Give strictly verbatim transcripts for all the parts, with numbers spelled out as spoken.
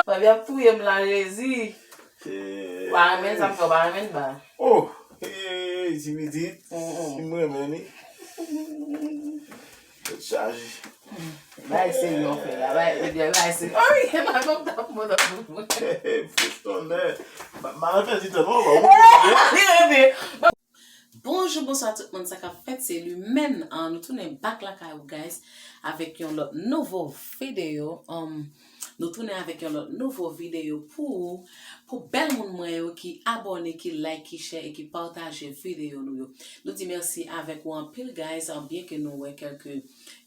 Fabie ap touye m la, Jezi. Ou pa renmen sa m fè, ou pa renmen ba. Oh, hey, ti pitit. Si m renmen li. Tèt chaje. Bay se yon fè la, bay, bay se. Ay, e ma fè m tap mwen tap mwen. Fous tonnè. Ma fè ti tan non. Bonjou, bonswa tout moun, sa k ap fèt? Se Lumène, an, nou tounen back lakay ou, guys, avèk yon lòt nouvo videyo. Um, nou tounen avèk yon lòt nouvo videyo pou ou, pou bèl moun mwen yo ki abòne, ki like, ki share e ki pataje videyo nou yo. Nou di mèsi avèk ou anpil, guys, an, byen ke nou wè kèlke,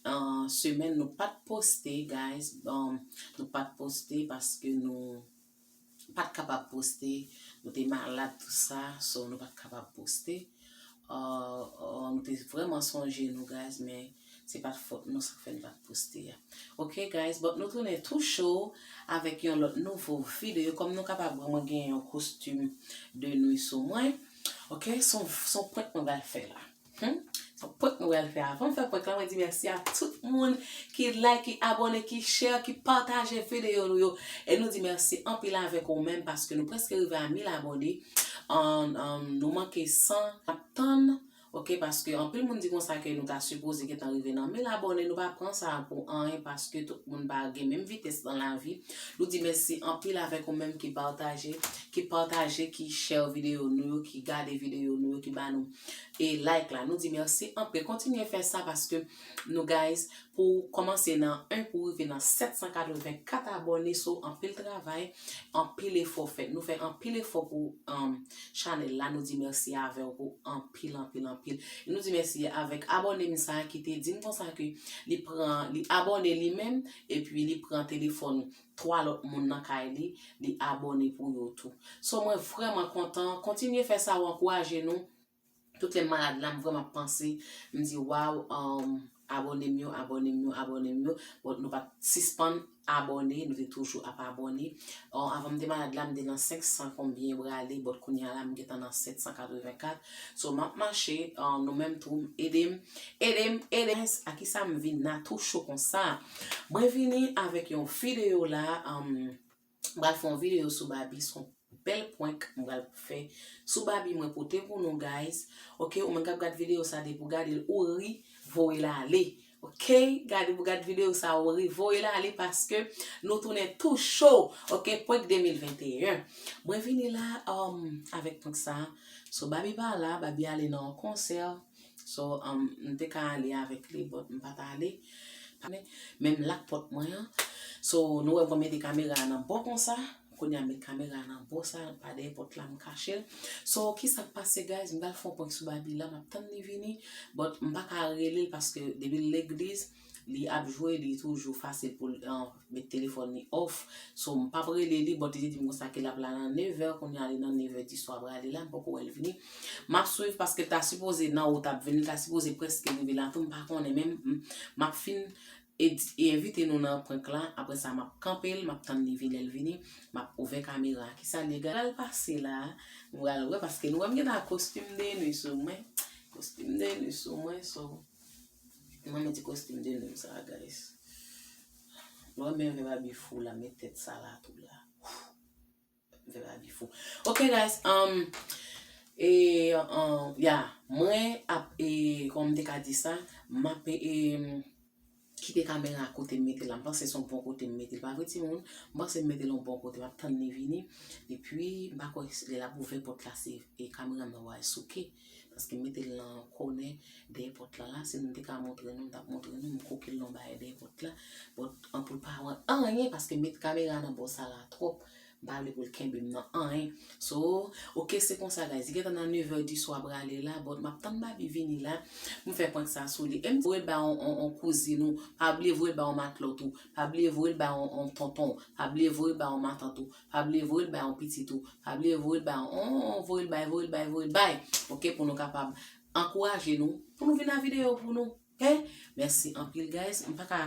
an, semèn nou pa t poste, guys. Um, nou pa t poste paske nou pa t kapab poste, nou te malad, tou sa, so nou pa t kapab poste. Uh, uh, nou te vrèman sonje nou, guys, men se pa t fòt nou, sa k fè n pa t poste a. Ok, guys, but nou tounen tou cho avèk yon lòt nouvo videyo. Kòm nou kapab wè, mwen gen yon kostim de nwi sou mwen. Ok, se yon, se yon prank mwen pral fè la. Hmm? Se yon prank mwen pral fè. Avan m fè prank la, mwen di mèsi a tout moun ki like, ki abòne, ki share, ki pataje videyo nou yo. E nou di mèsi anpil avèk ou menm paske nou prèske rive a mil abòne. An, an, nou manke san. N ap tann, ok, paske anpil moun di konsa ke nou ta sipoze gentan rive nan mil abòne. Nou pa pran sa pou anyen paske tout moun pa gen menm vitès nan lavi. Nou di mèsi anpil avèk ou menm ki pataje, ki pataje, ki share videyo nou yo, ki gade videyo nou yo, ki ba nou e like la. Nou di mèsi anpil. Kontinye fè sa paske nou, guys, pou kòmanse nan en pou rive nan sèt san katrevenkat abòne, so anpil travay, anpil efò fèt. Nou fè anpil efò pou, um, chanèl la. Nou di mèsi avè w pou anpil, anpil, anpil. E nou di mèsi avèk abòne m sa a ki te di m konsa ke li pran, li abòne li menm, epi li pran telefòn twa lòt moun nan kay li, li abòne pou yo tou. So, mwen vrèman kontan. Kontinye fè sa, w ankouraje nou. Tout lè m malad la, m vrèman ap panse, m di, waw, um, abòne m yo, abòne m yo, abòne m yo. But nou pa t sispann abòne, nou te toujou ap abòne. Or, avan m te malad la, m te nan senk san konbyen brale, but kounye a la, m gentan nan sèt san katrevenkat. So, m ap mache, uh, nou menm tou, ede m, ede m, ede m. A kisa m vin la tou cho konsa? Mwen vini avèk yon videyo la, um, m pral fè yon videyo sou Barbie, se yon bèl prank m pral fè sou Barbie mwen pote pou nou, guys. Ok, ou menm k ap gad videyo sa, depi w gade l, ou ri, voye l ale. Ok, gade pou gad videyo sa, ou ri, voye l ale paske nou tounen tou cho. Ok, prank de mil venteyen. Mwen vini la, um, avèk prank sa. So, Barbie pa la, Barbie ale nan yon konsè. So, um, m te ka ale avèk li, but m pa t ale. Men m lak pòt mwen an. So, nou wè mwen mete kamera a nan bò konsa. Kounye a m met kamera a nan bò sa, pa dèyè pòt la, m kache l. So, kisa k pase, guys? M pral fè yon prank sou Barbie la, m ap tann li vini. But m pa ka rele l paske depi l legliz, li ap jwe, li toujou fasil pou l, uh, met telefòn li off. So, m p ap rele li, but li te di m konsa ke l ap la nan nevè, kounye a li nan nevè di swa prale la, m poko wè l vini. M ap swiv paske l ta sipoze nan wout ap vini, l ta sipoze prèske rive la tou, m pa konnen menm, m, m ap fin e, e envite nou nan prank la, apre sa m ap kanpe l, m ap tann li vini, lè l vini, m ap ouvè kamera. Kisa l ye, gade l pase la, nou pral wè paske nou wè m gentan ak kostim de nwi sou mwen, kostim de nwi sou mwen, so, mwen mete kostim de nwi sa, guys. Nou wè men vè Barbie fou la, men tèt sa la tou la. Vè Barbie fou. Ok, guys, um, e, um, ya, mwen ap, e, kòman m te ka di sa, m ap, e, kite kamera a kote m mete l la. M panse se yon bon kote m mete l. Pa vre, timoun? M panse m mete l yon bon kote. M ap tann li vini. Epi, m pa kwè lè l ap ouvè pòt la, se, e, kamera m nan pral souke. Paske m mete l nan kònè dèyè pòt la la. Si m te ka montre nou, m t ap montre nou. M koke l nan bagay dèyè pòt la. But, an pou l pa wè anyen, paske m met kamera nan bò sa la twòp. M pa vle pou l kenbe m nan anyen. So, ok, se konsa, guys. Li gentan nan nevè di swa prale la, but m ap tann Barbie vini la pou m fè prank sa sou li. E m di, voye l ba yon, yon, yon kouzin ou, pa bliye voye l ba yon matlòt ou, pa bliye voye l ba yon, yon tonton, pa bliye voye l ba yon matant ou, pa bliye voye l ba yon pitit ou, pa bliye voye l ba yon, yon, yon, voye l bay, voye l bay, voye l bay. Ok, pou nou kapab ankouraje nou, pou nou vin a videyo pou nou. Ok? Mèsi anpil, guys. M pa ka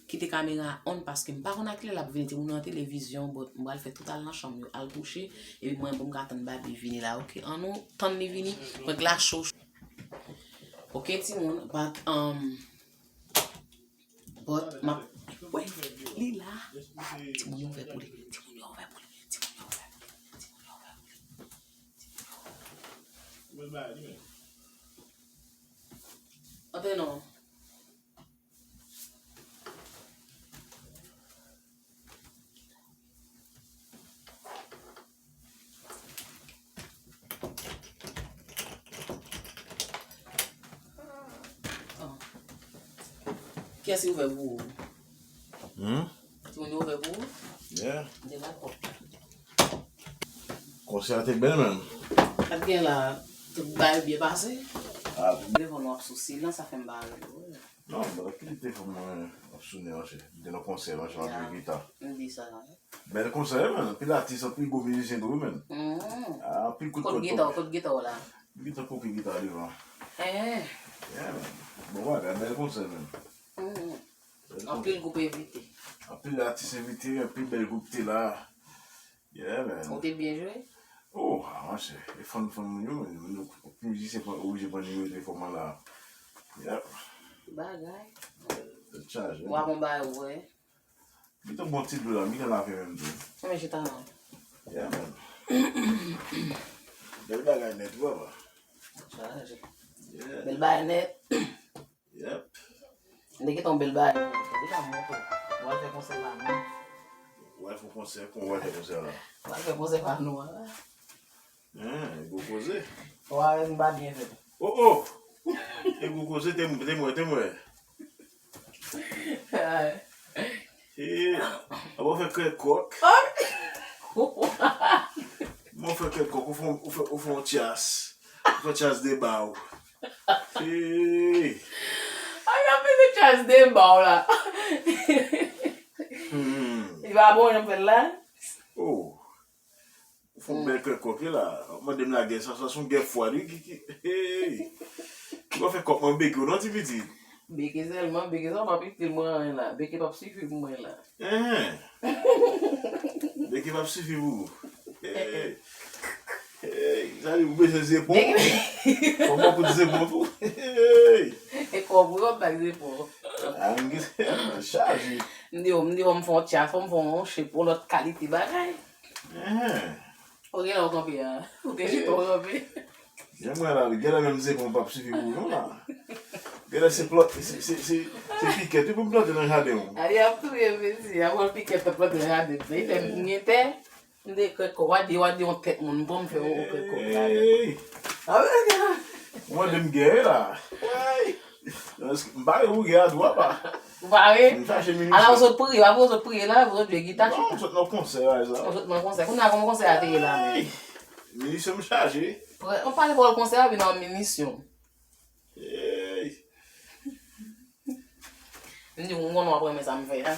kite kamera a on paske m pa konn a kilè l ap vini. Timoun yo nan televizyon, but m pral fè tout al nan chanm yo, al kouche. Epi mwen, pou m ka tann Barbie vini la, ok? Annou tann li vini. Prank la cho. Ok, timoun, but, um, but, m ap, wè, li la. Timoun, yon vè pou li. Timoun, Antre non. Kiyès ki ouvè pou ou? Hmm? Timoun yo ouvè pou ou? Yeah. M te la kòk. Konsè a te bèl menm. Ap gen la, tout bagay byen pase. Ah. Devan nou ap sou silans, sa fè m pa rele w. Non, m pa t ap kite telefòn mwen ap sonnen, monchè. M te nan konsè, monchè, m ap jwe gita. M di sa. Bèl konsè, wi, menn. Anpil atis, anpil gwo mizisyen tou, wi, menn. Ah, anpil kout kòd. Kot gita w, kot gita w la? Gita koke, gita devan. Eh. Yeah, menn. Bon bagay, bèl konsè, menn. Bèl konsè. Anpil gwoup envite. Anpil atis envite, anpil bèl gwoup te la. Yeah, man. Ou te byen jwe? Oh, ah, monchè, e fan, fan moun yo, moun yo, mizisyen pran, oblije pran nimewo telefòn mwen la. Yep. Bagay. Tèt chaje. Ou ap yon bagay ou wè. Gita bon ti dlo la, mi gen lave menm tou. Men chita non. Yeah, man. Bèl bagay nèt, wi, papa. Chaje. Yeah. Bèl bagay nèt. Yep. M te gen yon bèl bagay pou ou. Deja m montre w. W al fè konsè pa nou. W al fè konsè, kon w al fè konsè la? W al fè konsè pa nou an la. Hein, e gwo koze. W a wè m pa byen fè. Oh, oh! E gwo koze, te m, te m wè, te m wè. Hey, ap fè kè kòk. M fè kè kòk, ou fè, ou fè, ou fè yon tyas. Ou fè tyas de ba ou. Hey. Ay, ap fè tyas de ba ou la. Hmm. Li pa bon, jan fè l la. Oh. Ou fè yon bèl kè kòk la. Ou mande m lagè, sa, sa se yon gè fwad, wi, ki, ki, hey. Ou pa fè kòk mwen beke w non, ti pitit. Beke sèlman, beke sèlman, p ap itil mwen anyen la. Beke p ap sifi pou mwen la. Hein. Beke p ap sifi pou ou. Hey. Hey, sa di ou bezwen zepon. Beke. Fò m ba w kout zepon tou. Hey. E kòb wi w ap bay zepon. Ah, m gen chaje. M di w, m di w, m fè yon tyas, fò m fè yon chep, yon lòt kalite bagay. Hein. Ou gen lè w kanpe a. Ou gen chita w kanpe. Jan m wè la, gen lè menm zepon p ap sifi pou ou non la. Gen lè se plante, se, se, se, se pikèt wi pou m plante nan jaden w. A, li ap touye m, mesye. Ap pran pikèt, ap plante nan jaden m. Li fè m gen tè. M de kè kòk, w a di, w a di yon tèt moun, bon, m fè yon kè kòk la. Hey. A, wè, gen la. Ou mande m gè la. Hey. M pare pou gè a tou, apa. Ou pare? M chache minisyon. Ala, ou sot priye, w ap sot priye la, ou sot jwe gita. Non, m sot nan konsè a, sa. Ou sot nan konsè. Kounye a, kòman konsè a te ye la menm? Hey! Minisyon m chaje. Ou pale pawòl konsè a, vin nan minisyon. Hey! M di, ou konnen w ap renmen sa m fè a.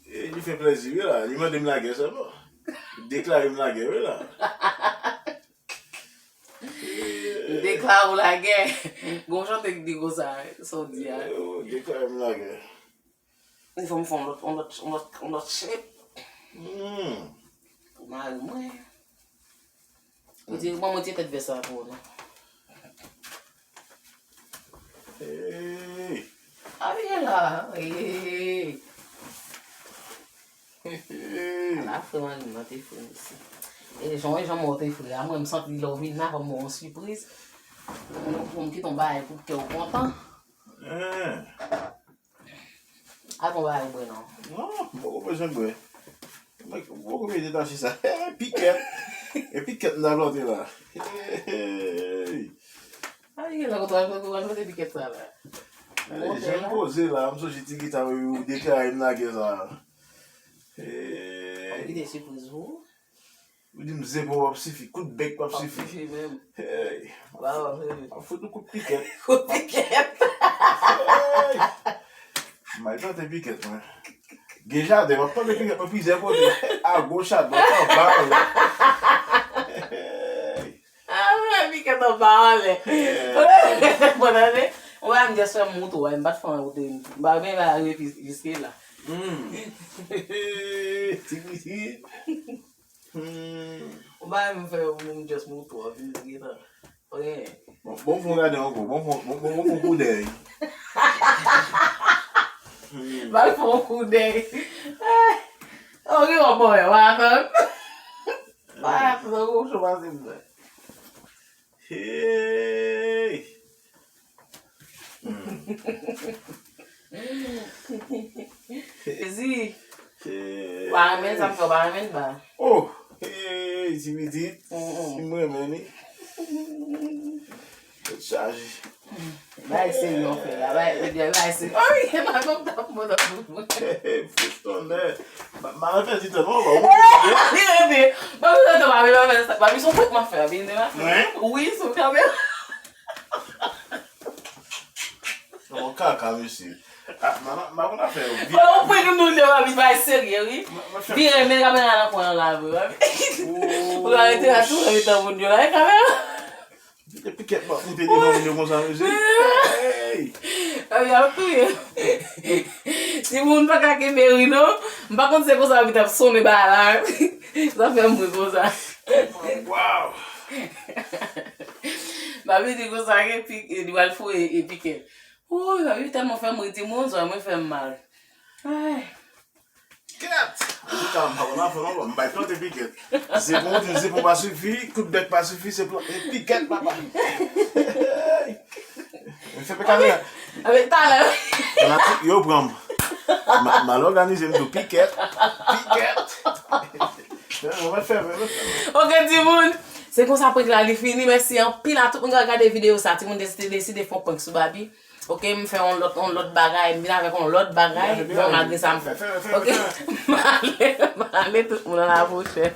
E, li fè plèzi, wi, la. Li mande m lagè sèlman. Li deklare m lagè, wi, la. M deklare w lagè. Gon chante ki di konsa, sa w di a. Yo, deklare m lagè. Li fè m fè yon lòt, yon lòt, yon lòt, yon lòt chep. Hmm. Pou mari mwen. Ou di, ban mwen ti tèt vès la pou ou non. Hey. A, vini la. Hey. Hey. Ala fre mari m nan te fre mesye. E jan, e jan mwen te fre a, mwen m santi lè w vin la, fò m ba w yon sipriz. Pou m, pou m kite yon bagay pou kè w kontan. Hein. Al pran bagay ou bwè non. Non, m poko bezwen bwè. Mwen, m poko bezwen detache sa. Hey, pikèt. E pikèt m ta plante la. Hey. A, gen lè kote w al plante, w al plante pikèt sa la. Gade, jan m poze la, m sonje ti gita ou deklare m lagè sa. Hey. Ou kite sipriz pou ou. Ou di m zepon p ap sifi, kout bèk p ap sifi. P ap sifi menm. Hey. Ba w, hey. M ap fout ou kout pikèt. Kout pikèt. Hey. M al plante pikèt, mwen. Gen jaden, m ap plante pikèt nan plizyè kote. Agoch, adwat, anba, anlè. Hey. A, mwen, pikèt anba, anlè. Hey. Bon, tande, ou wè, m just fè m wout ou, m pa t fè anyen wout ou. M pa menm arive jis-, jiske la. Hmm. Ti pitit. Hmm. Ou pa menm fè yon moun just moute w, ap vin di gentan. Ok. Bon, bon, fè yon gade ankò. Bon, bon, bon, bon, bon, bon koudèy. Hmm. Ba l fè yon koudèy. Ok, bon, bon, wè, wè, atann. Wè, atann, gwo cho pase m wè. Hey! Jezi, w pa renmen sa m fè, w pa renmen l ba. Oh! Hey, ti pitit, si m renmen li. Tèt chaje. Bay serye w fè la, bay, bay, bay serye. Ay, e pa kontan pou mwen. Fouch tonnè. Malafè di tèlman ba ou. Li rete. Papi, tande, papi, papi, papi, se yon prank m ap fè, papi, m ap fè. Wi, sou kamera. Yon kaka, mesye. Ah, m pa konn afè yo. Ou prank nou de, papi, bay serye, wi. Vire, men kamera nan kwen an la, vre, papi. Ou ka rete la, tou, nan mitan moun yo la, e kamera. Vide pikèt m ap moute devan moun yo konsa, mesye. Hey! Ay, y ap touye m. Timoun pa ka kenbe ri, non. M pa konn se konsa m t ap sonnen ba la. Sa fè m ri konsa. Wow! Ba vin di konsa ke pi, li pral foure e pikèt. Woy, ba vin tèlman fè m ri, timoun, zòrèy mwen fè m mal. Ay. Kèt! An tou ka, m pa konn afè non, m bay plante pikèt. Zepon, ou di zepon pa sifi, kout bèk pa sifi, se plante pikèt, papa. M fè pekane. Avèk talè. Fanatik yo pran m. Ma- Mal òganize m tou pikèt. Pikèt. Mwen fè, mwen fè. Ok, timoun. Se konsa prank la li fini. Mèsi anpil a tout moun ki gade videyo sa. Timoun deside, deside fè yon prank sou Babi. Ok, m fè yon lòt, yon lòt bagay, m vin avèk yon lòt bagay. Bon, malgre sa, m. Ok, m ale, m ale, tout moun, a la pwochèn.